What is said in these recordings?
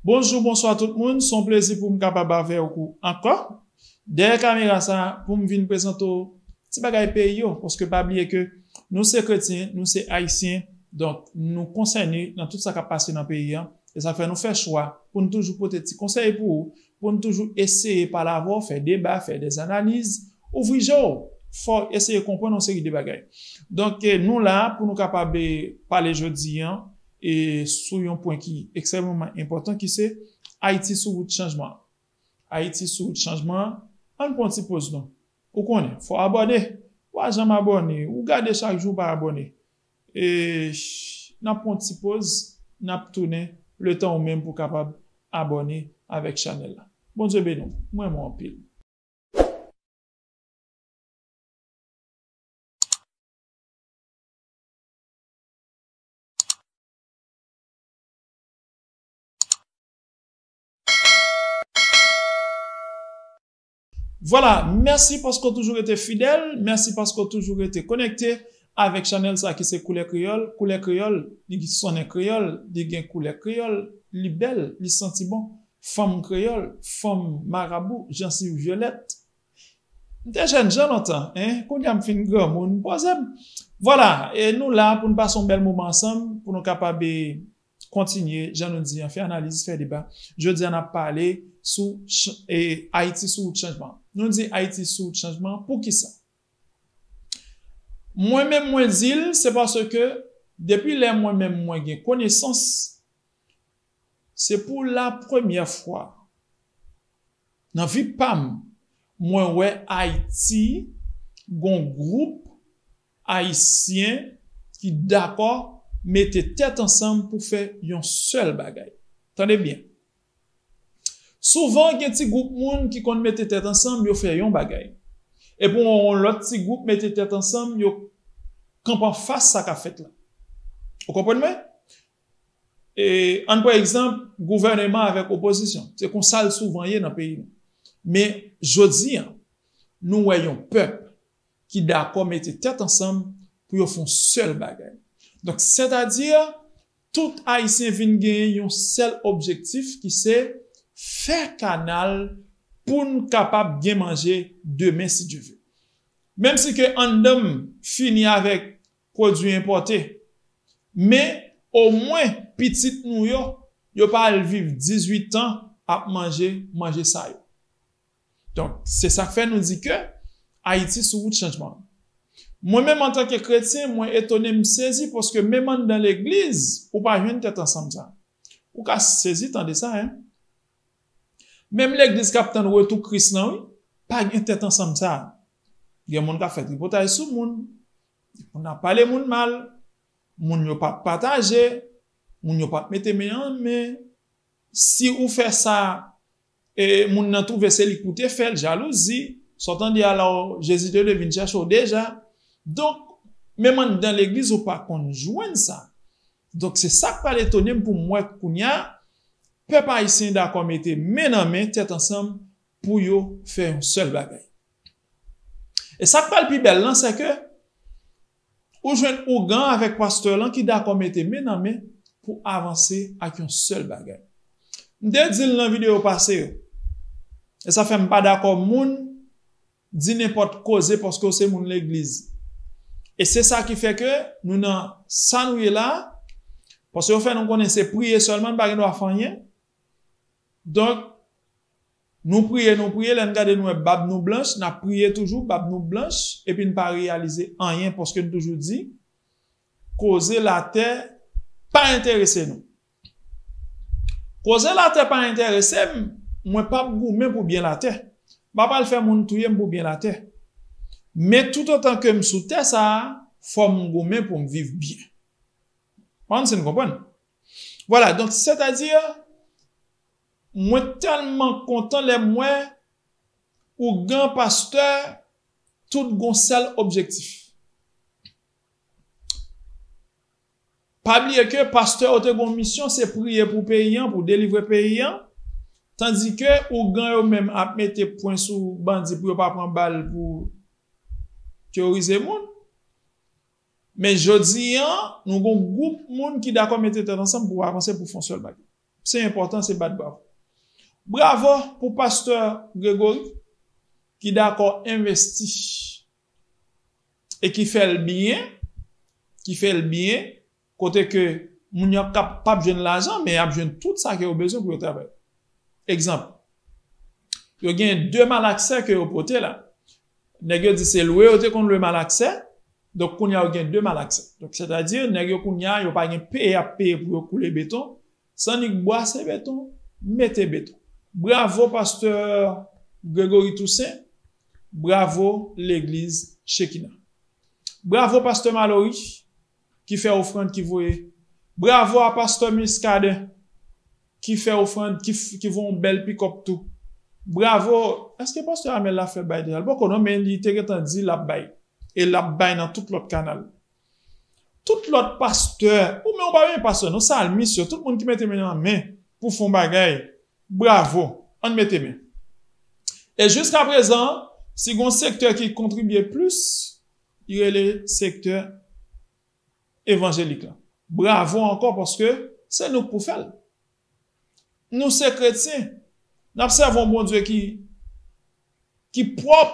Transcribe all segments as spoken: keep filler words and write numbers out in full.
Bonjou, bonswa tout moun. Se yon plezi pou m kapab avè w ankò dèyè kamera sa a pou m vin prezante w ti bagay peyi yo. Paske pa bliye ke nou se kretyen, nou se ayisyen, donk nou konsène nan tout sa k ap pase nan peyi an. E sa fè nou fè chwa pou n toujou pote ti konsèy pou ou, pou n toujou eseye pale avè w, fè deba, fè dèzanaliz, ouvri je w, fè w eseye konprann yon seri de bagay. Donk, eh, nou la pou nou kapab, eh, pale jodi an, e sou yon pwen ki ekstrèmeman enpòtan, ki se Ayiti sou wout chanjman. Ayiti sou wout chanjman, ann pran ti poz non. Ou konnen, fò w abòne. Ou pa janm abòne, ou gade chak jou, ou pa abòne. E n ap pran ti poz, n ap tounen letan ou menm pou kapab abòne avèk chanèl la. Bondye beni w. Mwen renmen w anpil. Vwala, mèsi paske w toujou rete fidèl, mèsi paske w toujou rete konekte avèk chanèl sa ki se Koulè Kreyòl. Koulè Kreyòl, li sonnen kreyòl, li gen koulè kreyòl, li bèl, li santi bon. Fanm kreyòl, fanm marabou, jansiv vyolèt. M te jèn jan lontan, en, kounye a m fin granmoun, poze m. Vwala, e nou la pou n pase yon bèl moman ansanm, pou nou kapab, e, kontinye, jan nou di an, fè analiz, fè deba. Jodi a, n ap pale sou ch-, e, Ayiti sou wout chanjman. Nou di Ayiti sou wout chanjman, poukisa? Mwen menm, mwen di l, se paske depi lè mwen menm mwen gen konesans, se pou la premyè fwa nan vi pa m, mwen wè Ayiti gon gwoup ayisyen ki dakò mete tèt ansanm pou fè yon sèl bagay. Tande byen. Souvan, gen ti gwoup moun ki konn mete tèt ansanm, yo fè yon bagay. Epi, yon lòt ti gwoup mete tèt ansanm, yo kanpe anfas sa k ap fèt la. Ou konprann mwen? E, ann pran egzanp, gouvèneman avèk opozisyon. Se konsa l souvan ye nan peyi nou. Men, jodi a, nou wè yon pèp ki dakò mete tèt ansanm pou yo fè yon sèl bagay. Donk, sètadi, tout Ayisyen vin genyen yon sèl objektif ki se fè kanal pou n kapab gen manje demen, si Dye vle. Menm si ke anndan m fini avèk pwodui enpòte, men omwen pitit nou yo, yo pa al viv dizuit an ap manje manje sa yo. Donk, se sa k fè nou di ke Ayiti sou wout chanjman. Mwen menm, antanke kretyen, mwen etone, m sezi, paske menm anndan legliz, ou pa jwenn tèt ansanm sa. Ou ka sezi tande sa, en. Menm legliz k ap tann retou Kris lan, wi, pa gen tèt ansanm sa. Gen moun k ap fè tripotay sou moun, moun ap pale moun mal, moun yo p ap pataje, moun yo p ap mete men an men. Si ou fè sa, e moun nan twouve se li k pou te fè l, jalouzi, sa w tande a la, Jezi te dwe vin chèche w deja. Donk, menm anndan legliz, ou pa konn jwenn sa. Donk, se sa k pral etone m pou m wè kounye a, pèp ayisyen dakò mete men nan men, tèt ansanm, pou yo fè yon sèl bagay. E sa k pral pi bèl lan, se ke ou jwenn ougan avèk pastè lan ki dakò mete men nan men pou avanse ak yon sèl bagay. M te di l nan videyo pase yo, e sa fè m pa dakò moun di nenpòt koze paske w se moun legliz. E se sa ki fè ke nou nan sa nou ye la, paske yo fè nou konnen se priye sèlman, n pa gen dwa fè anyen. Donk, nou priye, nou priye, lè n gade nou wè bab nou blanch, n ap priye toujou, bab nou blanch, epi n pa reyalize anyen, paske n toujou di, koze latè pa enterese nou. Koze latè pa enterese m, mwen p ap goumen pou byen latè. M pa pral fè moun touye m pou byen latè. Men toutotan ke m sou tè sa a, fò m goumen pou m viv byen. Mwen si n konprann. Vwala, donk, sètadi, mwen tèlman kontan lè m wè ougan, pastè, tout gon sèl objektif. Pa bliye ke pastè yo te gon misyon, se priye pou peyi an, pou delivre peyi an, tandike ougan yo menm ap mete pwen sou bandi pou yo pa pran bal pou teworize moun. Men jodi an, nou gon gwoup moun ki dakò mete tèt ansanm pou avanse, pou fè yon sèl bagay. Se enpòtan, se bat bravo. Bravo pou pastè Gregory ki dakò envesti e ki fè l byen, ki fè l byen, kote ke moun yo kap, p ap jwenn lajan, men y ap jwenn tout sa ke yo bezwen pou yo travay. Egzanp, yo gen de malaksè ke yo pote la. Nèg yo di se lwe yo te konn lwe malaksè, donk kounye a yo gen de malaksè. Donk, sètadi, nèg yo kounye a, yo pa gen peye y ap peye pou yo koule beton, se annik bwase beton, mete beton. Bravo, pastè Gregory Toussaint. Bravo, legliz Chekina. Bravo, pastè Malory, ki fè ofrann, ki voye. Bravo a pastè Muscadin, ki fè ofrann, ki, f- ki voye yon bèl pikòp tou. Bravo. Èske pastè Amel la fè bay deja? L poko non, men li te gentan di l ap bay. E l ap bay nan tout lòt kanal. Tout lòt pastè, ou menm ou pa menm pastè, non, salmis yo, tout moun ki mete men nan men pou fè yon bagay, bravo, ann mete men. E jiska prezan, si gon sektè ki kontribye plis, li rele sektè evanjelik la. Bravo ankò, paske se nou k pou fè l. Nou se kretyen. N ap sèvi yon Bondye ki, ki pwòp.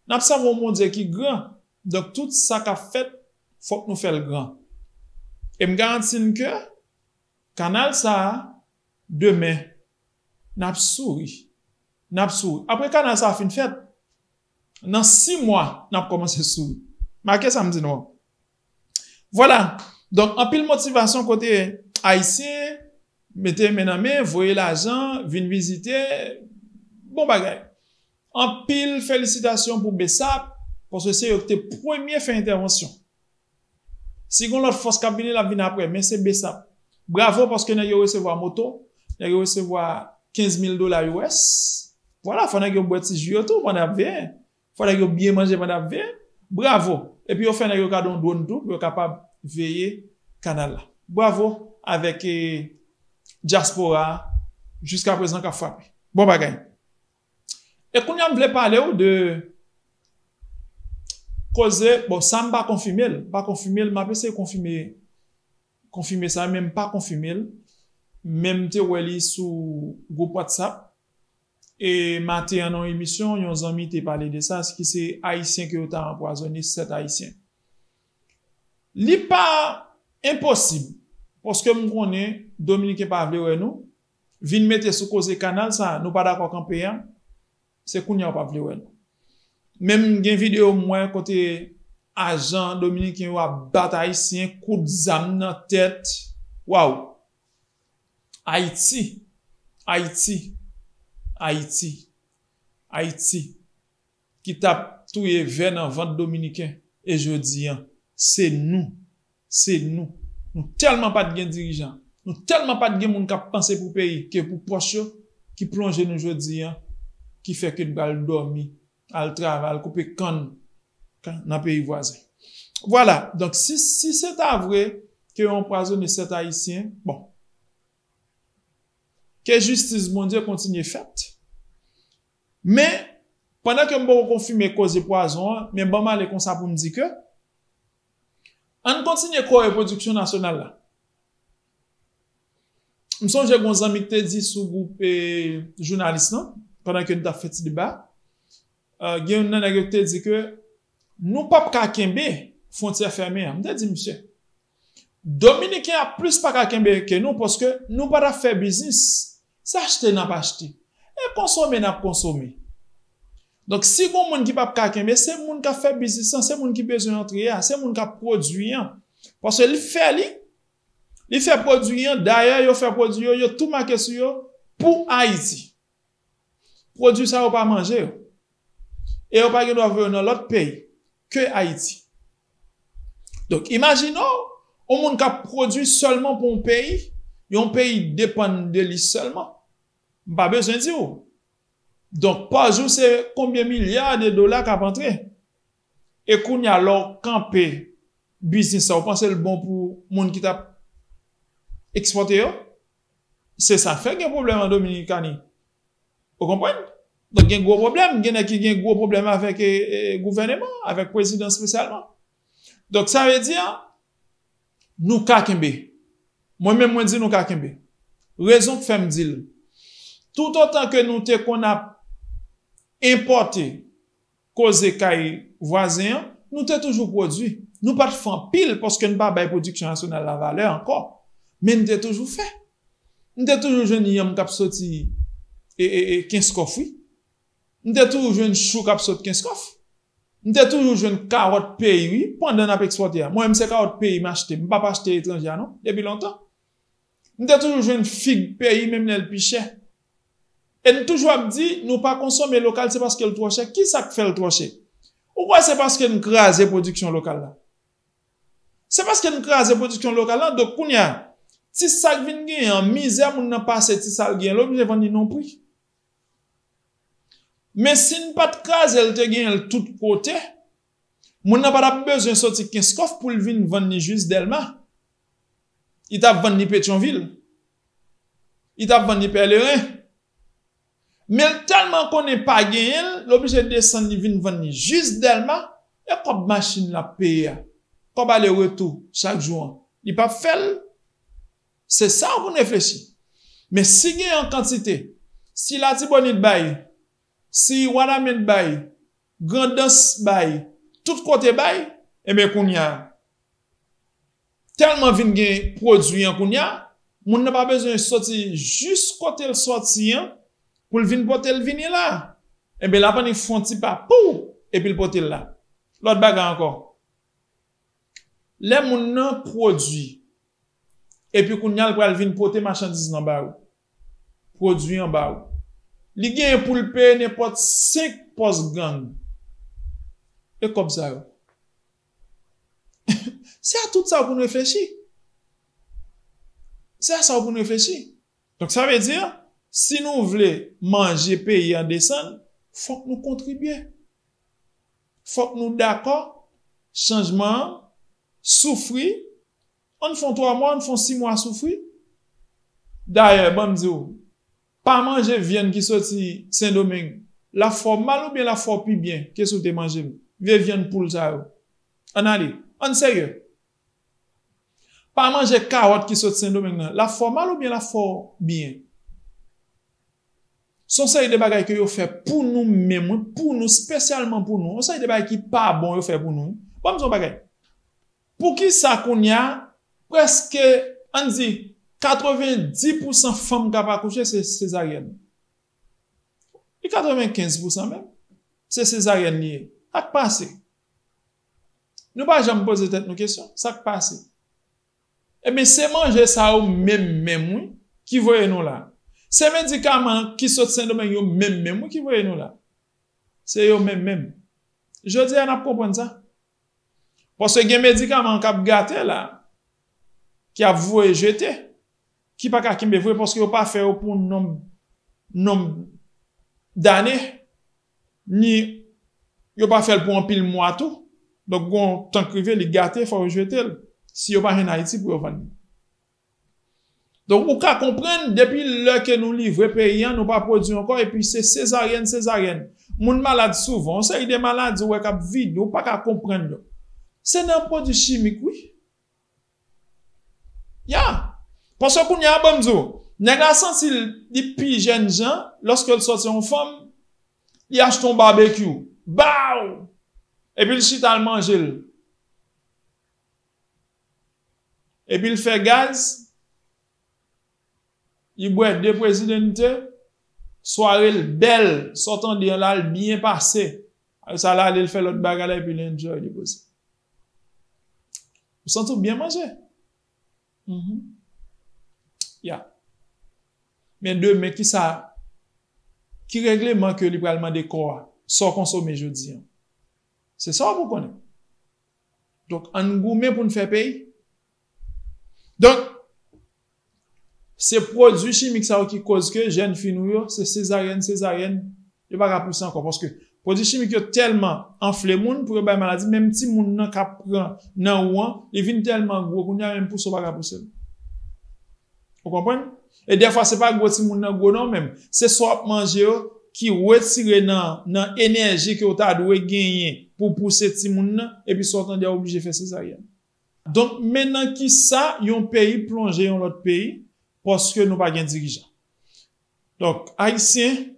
N ap sèvi yon Bondye ki gran. Donk, tout sa k ap fèt, fòk nou fè l gran. E m garanti n ke kanal sa a, demen, n ap souri. N ap souri. Apre kanal sa a fin fèt, nan sis mwa, n ap kòmanse souri. Make sa m di nou an. Vwala. Donk, anpil motivasyon kote Ayisyen mete men nan men, voye lajan, vin vizite. Bon bagay. Anpil felisitasyon pou BSAP, paske se yo ki te premye fè entèvansyon. Si gon lòt fòs k ap vini, l ap vini apre, men se BSAP. Bravo, paske nèg yo resevwa moto, nèg yo resevwa kenz mil dola U S. Vwala, fò nèg yo bwè ti ji yo tou pandan y ap veye. Fò nèg yo byen manje pandan y ap veye. Bravo. Epi yo fè nèg yo kado yon dwòn tou pou yo kapab veye kanal la. Bravo avèk, eh, dyaspora a, jiska prezan k ap frape. Bon bagay. E kounye a m vle pale w de koze, bon, sa m pa konfime l, m pa konfime l, m ap eseye konfime, konfime sa, men m pa konfime l, men m te wè li sou gwoup WhatsApp. E maten an nan yon emisyon, yon zanmi te pale de sa, ki se Ayisyen ke yo ta anpwazone, sèt Ayisyen. Li pa enposib, paske m konnen Dominiken pa vle wè nou, vin mete sou koze kanal sa, nou pa dakò kanpe a, se kounye a yo pa vle wè nou. Menm gen videyo m wè kote ajan dominiken yo ap bat Ayisyen, kout zam nan tèt. Waw! Ayiti, Ayiti, Ayiti, Ayiti, ki t ap touye vè nan vant dominiken. E jodi an, se nou, se nou. Nou tèlman pa t gen dirijan, nou tèlman pa t gen moun k ap panse pou peyi ke pou pòch yo, ki plonje nou jodi an, ki fè ke n pral dòmi, al travay, al koupe kann, kann nan peyi vwazen. Vwala, donk si, si se ta vre ke yo anpwazone sèt Ayisyen, bon, ke jistis Bondye kontinye fèt. Men, pandan ke m poko konfime koze pwazon an, men ban m ale konsa pou m di ke, ann kontinye kore pwodiksyon nasyonal la. M sonje gon zanmi ki te di sou gwoup, eh, jounalis lan, pandan ke n t ap fè ti deba, eh, gen youn nan nèg yo ki te di ke nou p ap ka kenbe fwontyè fèmen an. M te di misye, Dominiken ap plis pa ka kenbe ke nou, paske nou pa t ap fè biznis. Se achte n ap achte. E konsome n ap konsome. Donk, si gon moun ki p ap ka kenbe, se moun k ap fè biznis lan, se moun ki bezwen antre a, se moun k ap pwodui an. Paske li fè li, li fè pwodui an, dayè, yo fè pwodui yo, yo tou make sou yo pou Ayiti. Pwodui sa yo pa manje yo. E yo pa gen dwa voye yo nan lòt peyi ke Ayiti. Donk, imajine w, yon moun k ap pwodui sèlman pou yon peyi, yon peyi depann de li sèlman. M pa bezwen di w. Donk, pa jou, se konbyen milya de dola k ap antre? E kounye a, lè w kanpe biznis sa, w panse l bon pou moun ki t ap ekspòte yo? Se sa k fè gen pwoblèm an Dominikani. Ou konprann? Donk, gen gwo pwoblèm, gen nèg ki gen gwo pwoblèm avèk, e, e, gouvèneman, avèk prezidan espesyalman. Donk, sa vle di, nou ka kenbe. Mwen menm, mwen di nou ka kenbe. Rezon k fè m di l, toutotan ke nou te konn ap enpòte koze kay vwazen an, nou te toujou pwodui. Nou pa t fè anpil paske n pa bay pwodiksyon nasyonal la valè ankò. Men n te toujou fè. M te toujou jwenn yanm k ap soti e, e, e, Kenskòf, wi. M te toujou jwenn chou k ap sot Kenskòf. M te toujou jwenn kawòt peyi, wi, pandan n ap ekspòte a. Mwen menm, se kawòt peyi m achte. M p ap achte etranje a, non, depi lontan. M te toujou jwenn fig peyi, menm lè l pi chè. E n toujou ap di, nou pa konsome lokal, se paske l twò chè. Ki sa k fè l twò chè? Ou kwè se paske n kraze pwodiksyon lokal la? Se paske n kraze pwodiksyon lokal la. Donk, kounye a, ti sa k vin genyen an, mizè moun nan pase, ti sa l genyen, l oblije vann li nan pri. Men si n pa t kraze l, te genyen l tout kote, moun nan pa t ap bezwen soti Kenskòf pou l vin vann li jis Dèlma. Li t ap vann li Petyonvil. Li t ap vann li Pèleren. Men l tèlman konnen pa genyen l, l oblije desann li vin vann li jis Dèlma, e kòb machin l ap peye a. Kòb ale retou chak jou an. Li p ap fè l. Se sa pou n reflechi. Men si gen yon kantite, si Latibonit bay, si Wanament bay, Grandans bay, tout kote bay, enben kounye a, tèlman vin gen pwodui an kounye a, moun nan pa bezwen soti jis kote l soti an pou l vin pote l vini la. Enben, l ap annik fè yon ti pa, pou, epi l pote l la. Lòt bagay ankò, lè moun nan pwodui, epi kounye a l pral vin pote machandiz lan ba ou, pwodui an ba ou, li genyen pou l peye nenpòt senk pòs gang. E kòb sa yo? Se a tout sa pou n reflechi. Se a sa pou n reflechi. Donk, sa vle di, si nou vle manje peyi an desann, fòk nou kontribye. Fòk nou dakò chanjman an, soufri, ann fè yon twa mwa, ann fè yon sis mwa soufri. Dayè, ban m di w, pa manje vyann ki soti Sendomeng, l ap fè w mal oubyen l ap fè w pi byen ke si w te manje vye vyann poul sa yo? Ann ale, ann serye. Pa manje kawòt ki sot Sendomeng nan. L ap fè w mal oubyen l ap fè w byen? Se yon seri de bagay ke yo fè pou nou menm, wi, pou nou, espesyalman pou nou. Yon seri de bagay ki pa bon yo fè pou nou, wi. Ban m di yon bagay. Poukisa kounye a, prèske, ann di, katrevendis pousan fanm k ap akouche, se sezaryèn? E katrevenkenz pousan menm, se sezaryèn li ye. Sa k pase? Nou pa janm poze tèt nou kesyon, sa k pase? Ebyen, se manje sa yo menm menm, wi, ki voye nou la. Se medikaman ki sot Sendomeng yo menm menm, wi, ki voye nou la. Se yo menm menm. Jodi a, n ap konprann sa. Paske gen medikaman k ap gate la, ki ap voye jete, ki pa ka kenbe vre paske yo pa fè yo pou nonb, nonb dane, ni yo pa fè l pou anpil mwa tou. Donk, gon tan k rive, li gate, fò yo jete l. Si yo pa jwenn Ayiti pou yo vann li. Donk, ou ka konprann, depi lè ke nou livre peyi an, nou pa pwodui ankò, epi se sezaryèn, sezaryèn. Moun malad souvan, yon seri de maladi ou wè k ap vide, ou pa ka konprann yo. Se nan pwodui chimik, wi. Ya. Paske kounye a, ban m di w, nèg la santi l, li pi jèn jan, lòske l sòti yon fanm, li achte yon babekyou. Baw! Epi l chita, l manje l. Epi l fè gaz, li bwè de Presidente, sware l bèl, sa w tande an la, l byen pase. Apre sa, l ale, l fè lòt bagay la, epi l enjoy, li poze. Ou santi w byen manje. Mhm. Ya. Men demen, ki sa, ki regleman ke li pral mande kò a? Sa w konsome jodi an? Se sa w pou konnen. Donk, ann goumen pou n fè peyi. Donk, se pwodui chimik sa yo ki koz ke jèn fi nou yo, se sezaryèn, sezaryèn, yo pa ka pouse ankò. Paske pwodui chimik yo tèlman anfle moun pou yo bay maladi. Menm timoun nan k ap pran nan ou an, li vin tèlman gwo, kounye a menm pouse w pa ka pouse l. Ou konprann? E dèfwa, se pa gwo timoun nan gwo non menm. Se sa w ap manje yo ki retire nan, nan enèji ke w ta dwe genyen pou w pouse timoun nan, epi sa w tande a oblije fè sezaryèn. Donk, men nan ki sa yon peyi plonje yon lòt peyi, paske nou pa gen dirijan. Donk, Ayisyen,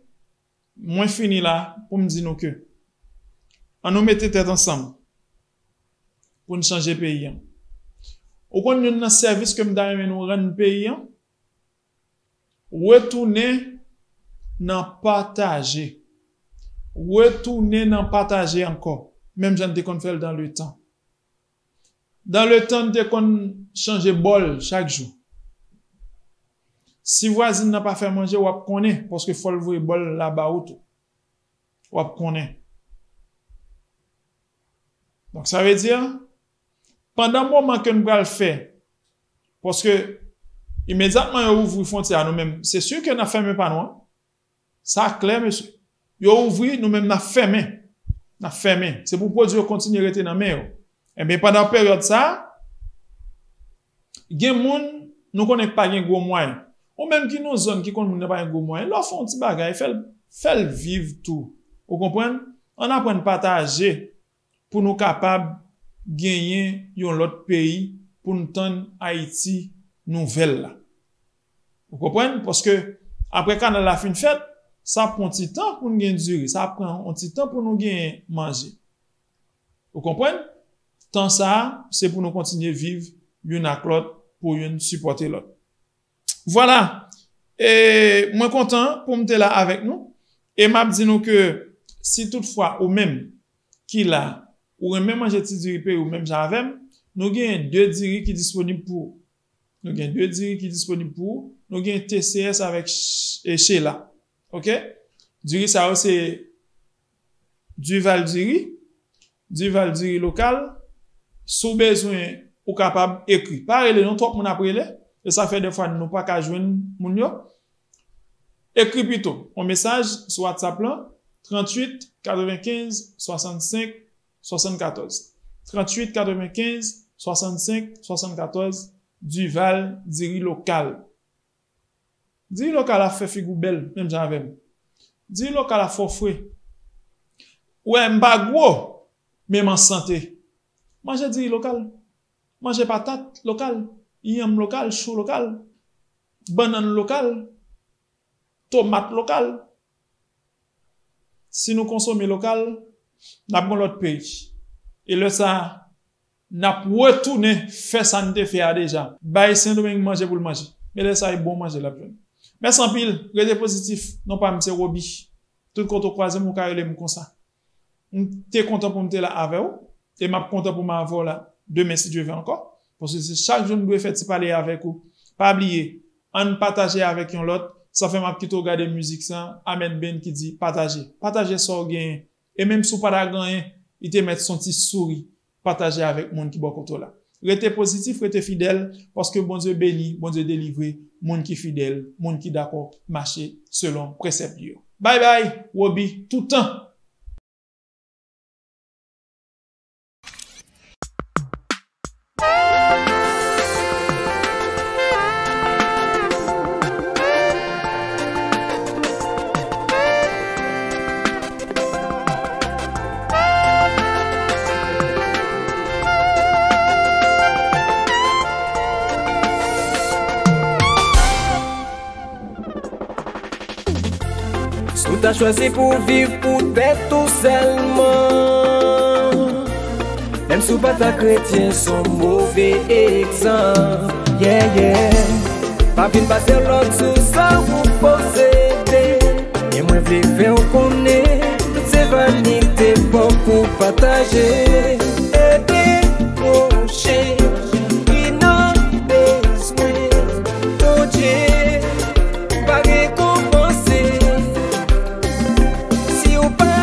mwen fini la pou m di nou ke ann nou mete tèt ansanm pou n chanje peyi an. Ou konn youn nan sèvis ke m ta renmen nou rann peyi an? Retounen nan pataje. Retounen nan pataje ankò. Menm jan n te konn fè l dan le tan. Dan le tan, n te konn chanje bòl chak jou. Si vwazin nan pa fè manje, w ap konnen, paske fò l voye bòl la ba ou tou. W ap konnen. Donk, sa vle di, pandan moman ke n pral fè, paske imedyatman yo ouvri fwontyè a, nou menm, se si ke n ap fèmen pa nou an. Sa klè, mesye. Yo ouvri, nou menm n ap fèmen. N ap fèmen. Se pou pwodui yo kontinye rete nan men yo. Ebyen, pandan peryòd sa a, gen moun nou konnen k pa gen gwo mwayen. Ou menm ki nan zòn ki konn moun nan pa gen gwo mwayen, lè w fè yon ti bagay, fè l, fè l viv tou. Ou konprann? Ann aprann pataje pou nou kapab genyen yon lòt peyi, pou n tann Ayiti nouvèl la. Ou konprann? Paske apre kanal la fin fèt, sa pran ti tan pou n gen diri, sa pran yon ti tan pou nou genyen manje. Ou konprann? Tan sa a, se pou nou kontinye viv youn ak lòt, pou youn sipòte lòt. Vwala. E mwen kontan pou m te la avèk nou. E m ap di nou ke si toutfwa ou menm ki la, ou renmen manje ti diri peyi w menm jan avè m, nou genyen de diri ki disponib pou ou. Nou gen de diri ki disponib pou ou. Nou gen T C S avèk Sh-, e Shela. Oke? Diri sa yo se Duval Diri, Duval Diri Lokal. Si w bezwen, ou kapab ekri. Pa rele non, twòp moun ap rele. E sa fè defwa nou pa ka jwenn moun yo. Ekri pito yon mesaj sou WhatsApp lan, tranntuit katrevenkenz swasannsenk swasannkatòz. Tranntuit katrevenkenz swasannsenk swasannkatòz, Duval, diri lokal. Diri lokal ap fè figi w bèl, menm jan avè m. Diri lokal ap fè w fre. Ou wè, m pa gwo, men m an sante. Manje diri lokal. Manje patat lokal, yanm lokal, chou lokal, bannann lokal, tomat lokal. Si nou konsome lokal, n ap gen yon lòt peyi. E lè sa a, n ap retounen fè sa n te fè a deja. Bay Sendomeng manje pou l manje. Men lè sa a, e bon manje l ap jwenn. Mèsi anpil. Rete pozitif. Non pa m se Roby. Tout kote w kwaze m, ou ka rele m konsa. M te kontan pou m te la avè w. E m ap kontan pou m avè w la demen, si Dye vle ankò. Paske se chak jou m dwe fè ti pale avèk ou. Pa bliye, ann pataje avèk yon lòt. Sa fè m ap kite w gade mizik sa, Amen Band ki di, pataje. Pataje sa w genyen. E menm si w pa ta gen anyen, li te mèt se yon ti souri. Pataje avèk moun ki bò kote w la. Rete pozitif, rete fidèl, paske Bondye beni, Bondye delivre moun ki fidèl, moun ki dakò mache selon prensèp li yo. Bay bay, Roby, toutan! Si w ta chwazi pou w viv pou tèt ou sèlman, menm si w pa ta kretyen, s on move egzanp. Yeah, yeah. Pa vin pase lòd sou sa ou posede. Men mwen vle fè w konnen, tout se vanite, fòk ou pataje. Ede pwochen ki nan bezwen. Bondye pa rekonpanse. Si w pa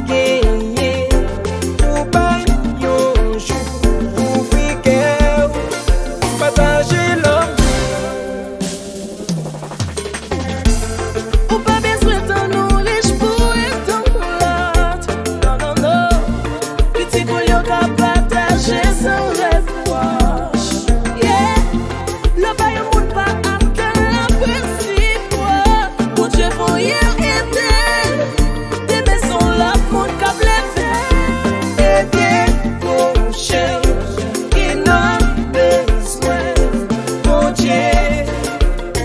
genyen, ou bay yon jou, ouvri kè w, pataje lanmou. Ou pa bezwen tann yon rich pou ede yon lòt. Non, non, non. Piti boul yo ka pataje san repwòch. Yeah. Lè w bay yon moun pa atann l ap resevwa. Bondye voye l ede l. Demen se yon lòt moun k ap leve. Ede pwochen ki nan bezwen. Bondye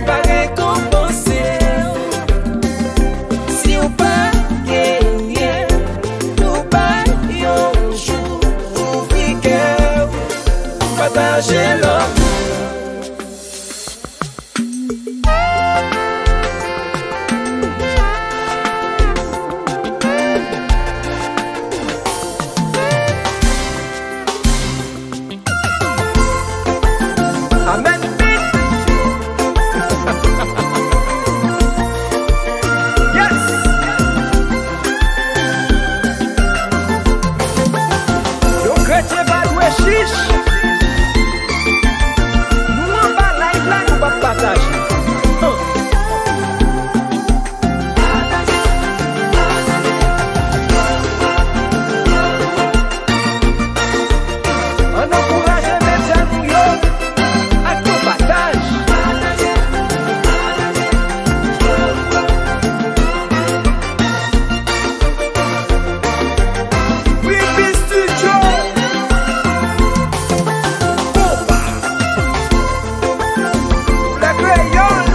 pa Pataje lanmou. Amèn. Yes. Yon kretyen pa dwe chich. Nou anba live la, nou p ap pataje. Ann ankouraje medya nou yo ak yon pataj. Pipi Studio. Konpa. Koulè kreyòl.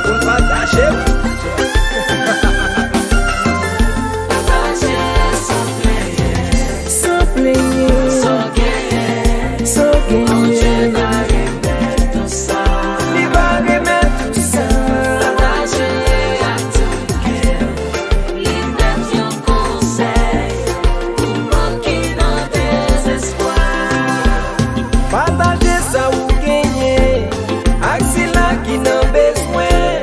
Pou n pataje. Pataje san plenyen. San plenyen. San w genyen. San w genyen. Bondye va remèt ou sa. Li va remèt ou sa. Pataje ak tout kè. Li mèt yon konsèy pou moun ki nan dezespwa. Pataje sa ou genyen ak sila ki nan bezwen.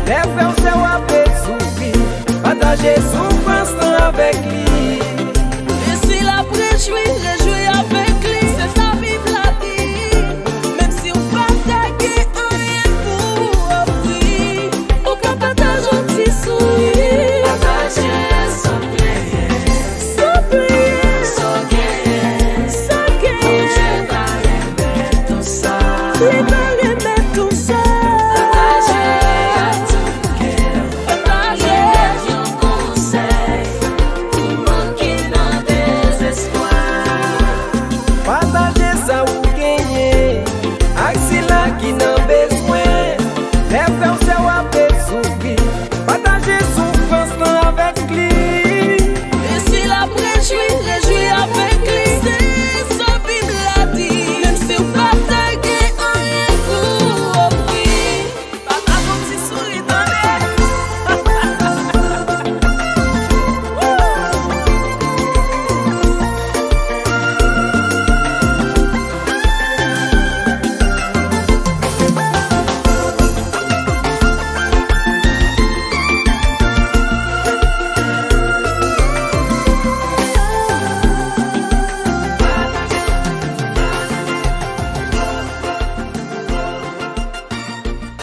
Lè frè w, sè w ap soufri, pataje soufrans lan avèk